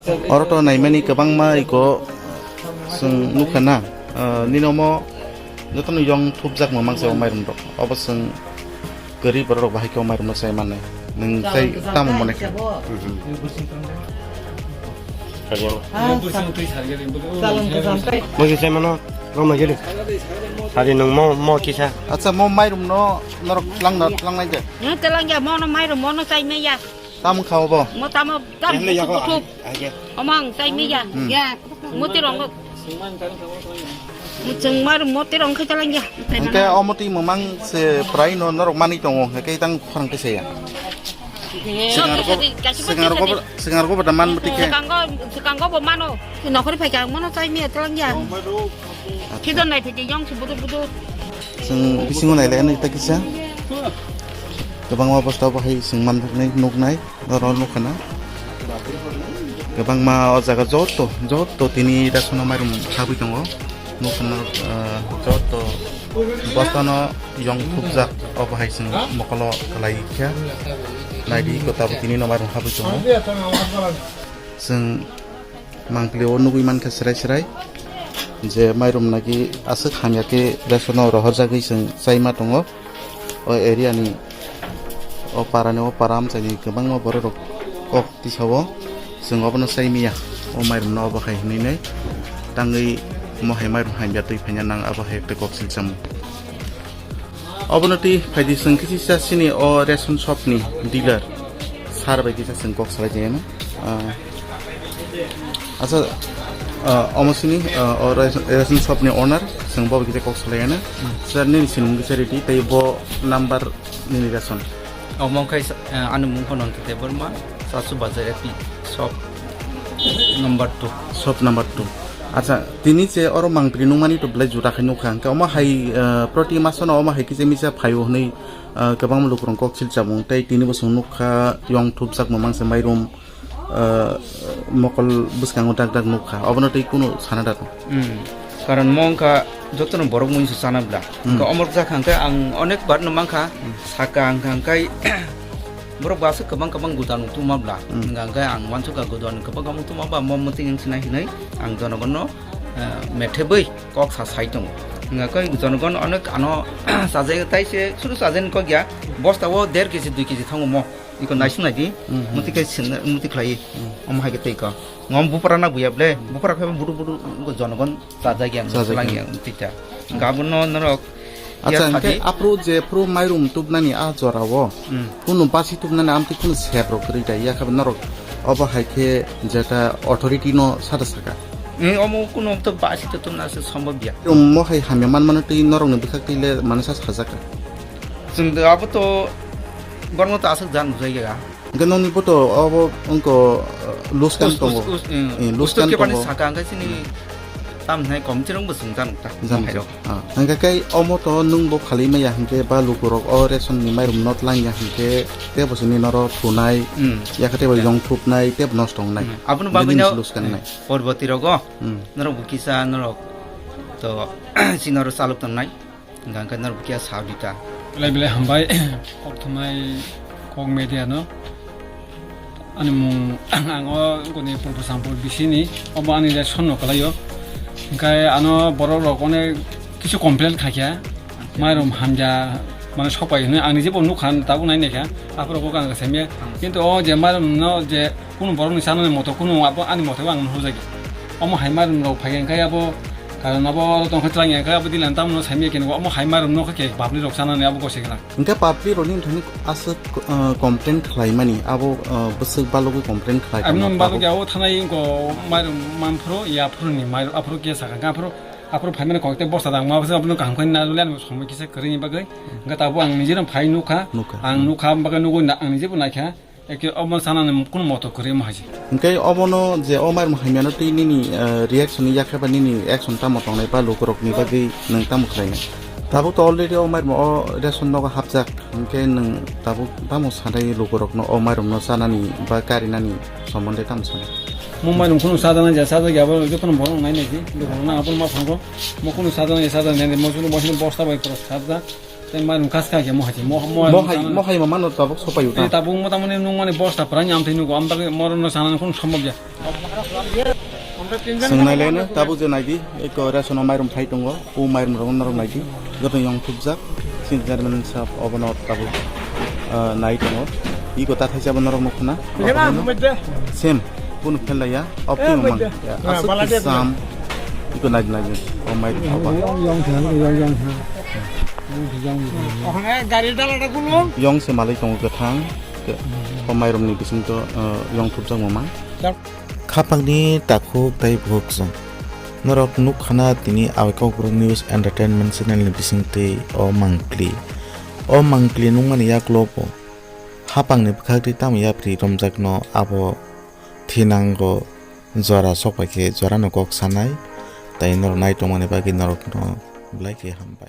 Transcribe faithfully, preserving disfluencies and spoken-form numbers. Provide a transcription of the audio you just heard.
Oro to naimani kwbangma iko chwng nukha na, ah, nini omo jotono yong thupjakma mangsa o mairum rok. Obo chwng kwrwi borok rok bahai khe o mairum no chai mannai. Nwng chai tamo mone kha? Bwswk chai mano, romna giri. Hari nwng mo, mo kisa. Acha, mo mairum no norok tlangna, tlangnai de? Nwng tlang ya, mo no mairum, mo no chai maya. Tamo kha obo? Mo tamo, tam Yang le butu yako, butu. Ai, ai, ai. Omang chai maya. Hmm. Ya. Moti rong. Muchung mar moti rong khe chalangya. Hingke omo twi mamang se prai no norok manwi tongo, hingke tang khorang khe saya. Sekarang ko, sekarang ko, sekarang ko pada man mati khe. Sekarang ko, sekarang ko bo mano. Nokori phai kang mano chai miya chalangya. Kidon nai phai khe yong se budu budu. Seng bisingo nai le ani ta kisa. Kwbangma bosta bo hai seng man nai nuk nai. Oro nukha na kwbangma o jaga joto, joto tini rasono mairum habwi tongo. Nukha na, ah, joto bostano yong thupjak, obo hai chwng mokolo kwlai kha. Naidi, iko tabuk tini no mairum habwi tongo. Chwng mangpili o nugwi mankha srai srai je mairum naki aswk hamya khe rasono rohorjagwi chwng chaima tongo. O area ni, o para ni, o para amchai ni kwbangma borok rok kok tisao chwng obono sai miya, o mairum no obo hai hinwi nai tangwi mo hai mairum hamya twi phaina nang, abo hai tei kok silchamo. Obono twi phaidi chwng kisi cha sini o ration shop ni dealer sir bai kisa chwng kok salai jaya no. Ah, acha, ah, omo sini, ah, o ration, ration shop ni owner, chwng bo bai kisa kok salai ano. Sir, nini sinimung kisa ready, tei bo number nini ration. Omo khe sa-, ah, ani mung phano Nonto Debbarma, Chasu Bazar A P shop number two. Shop number two. Acha, tini je oro mangpili nungmani to belai juda khai nukha. Hingke omo hai, ah, proti masono omo hai kisa misa phaio hwnwi, ah, kwbangma lukurok kok silchamung tei tini bo chwng nukha yong thupjakma mangsa mairum, ah, mokol bwskango dak dak nukha, obono tei kunu sana da tong. Hmm. Karon mo wngkha jotono borok muisu chana bla. Hmm. Wngkha omorok jakha hwnkhe ang onek bar no mankha, hmm, saka hwnkha hwnkhe borok bo aswk kwbang kwbang guda nung tuma bla. Hmm. Hwnkha hwnkhe ang uansukha guda nung kwbang kwbang tuma ba mo mwtwi wng sinai hinwi ang jonogono, ah, methebwi kok sa sai tongo. Hwnkha khe jonogon onek ano chajai tai se suru chajai kok ya, bosta o der kg dui kg thango mo. Iko naising nai di, hmm, hmm, muti khe sing, muti khlai, hmm, omo hai khe tei ko. Ngom bupra na buya ble, bupra khe budu budu jonogon chajak yang, chajak yang, yang tita. Gabono norok. Acha, ya hingke sadi. Aphuru je phuru mairum tubnani a jora o, hmm, kunu basi tubnani amtwi kunu sep rok kwrwi da, ya khe norok obo hai khe jeta authority no sada saka. Hmm, omo kunu to basi to tubna se sombhob ya. Mo hai hamya man mano twi norok ni bwkhak twi le manasa sajaka. Chwng abo to borokno ta aswk jan bujai ya. Hingke nokni poto obo wngko, uh, luskan tongo. Us-, us-, us-, mm. Eh, luskan tongo. Kebani saka hingke chini tam hinai committee rok bo chwng jan ta. Jan ta. Ah, hingke kai omo to nwng bo phalwi maya hingke ba lukurok o ration ni mairum not lang ya hingke tebo chini noro thunai, mm, yakhe tebo yong thupnai, tebo nosto wngnai. Mm. Aboni bagwi no, luskan nai. Porboti rogo, mm, norok bo kisa norok to chini noro chalok tongnai. Hingka hingke norok kiya sa dita. Belai belai hambai, kok thumai, kok media no. Ani mung ang o goni Purbo Sampur bisini, obo ani le sonno kalaio. Hingke ano borok rok one kisu complain khaikha. Mairum hamja mane sopai hwnwi ang nije bo nukha, tabuk nai naikha. Aphuru kok ang samya. Kintu o je mairum no je kunu borok ni sanani moto kunu abo ani moto ang nuhujagwi. Omo hai mairum rok phai hingke abo Karon abo oro tongkha twlang ya, khe abo dilan tamno saimya khe nugo, omo hai mairum no khe public rok chanani abo gose gwnang. Hingke public rokni thani aswk, uh, complain khlaimani, abo, uh, bwswk balogwi complain khlai. Aboni tongma balogwi abo thanai wngkha mairum manphuru, ya phuru ni mairum, aphuru khe sakha, aphuru, aphuru phaimani kok tei bosta dangma, abono kaham khe nalole, ani somoi kisa kwrwini bagwi. Hingke tabuk ang nijeno phai nukha, nukha, ang nukha bagwi nugwi na, ang nijebo naikha. Eke obo sana ni kunu moto kwrwi mo hai se. Hingke obono je o mairum hamya no twi nini, eh, reaction ni yakhe ba nini action tamo tongnai ba lukurok ni bagwi nwng tamo khlainai? Tabuk to already o mairum o ration nogo hapjak, hingke nwng tabuk tamo sanai lukurok no o mairum no chanani ba karinani sombonde tamo sanai? Mo mairum kunu sajana ja sajak ya bo jotono borok nai nai si, lukurok na aboni ma phango, mo kunu sajana ja sajak nai mo sunu mo sunu bosta bai pura sajak. Tei mairum kas kai khe mohai se, mo-, mo-, Mohai, sana. Mohai ma mano tabuk sopai uta. Tei tabuk mota muni nung mani bosta pran yam thai nugo, am bagwi moro no sana khun sambab ya. Swngnai leno tabuk je naidi, eko ration o mairum phai tongo, o mairum rok norok naidi, joto yong thupjak, sin chairman sab obono tabuk, ah, nai tongo. Iko ta thaisa bo norok no khuna. Sem, bunu phel ya, opti mang. Ya, asuk sam, iko naidi naidi, o mairum thapa. Yong, yong, yong, yong, yong, yong. Yong se malai tongo kwthang, ke-, o mairum ni bising to, uh, yong thupjak mama. Khapangni takhuk tei bukhuk chwng. Norok nuk khana tini Awi Kokborok News Entertainment channel ni bising twi o mangpli. O mangpli nukmani yaklo bo hapangni bwkhak twi tamo yapri romjakno abo thinango jora sokpai khe jorano kok sanai. Tai norok nai tongmani bagwi norokno belai khe hambai.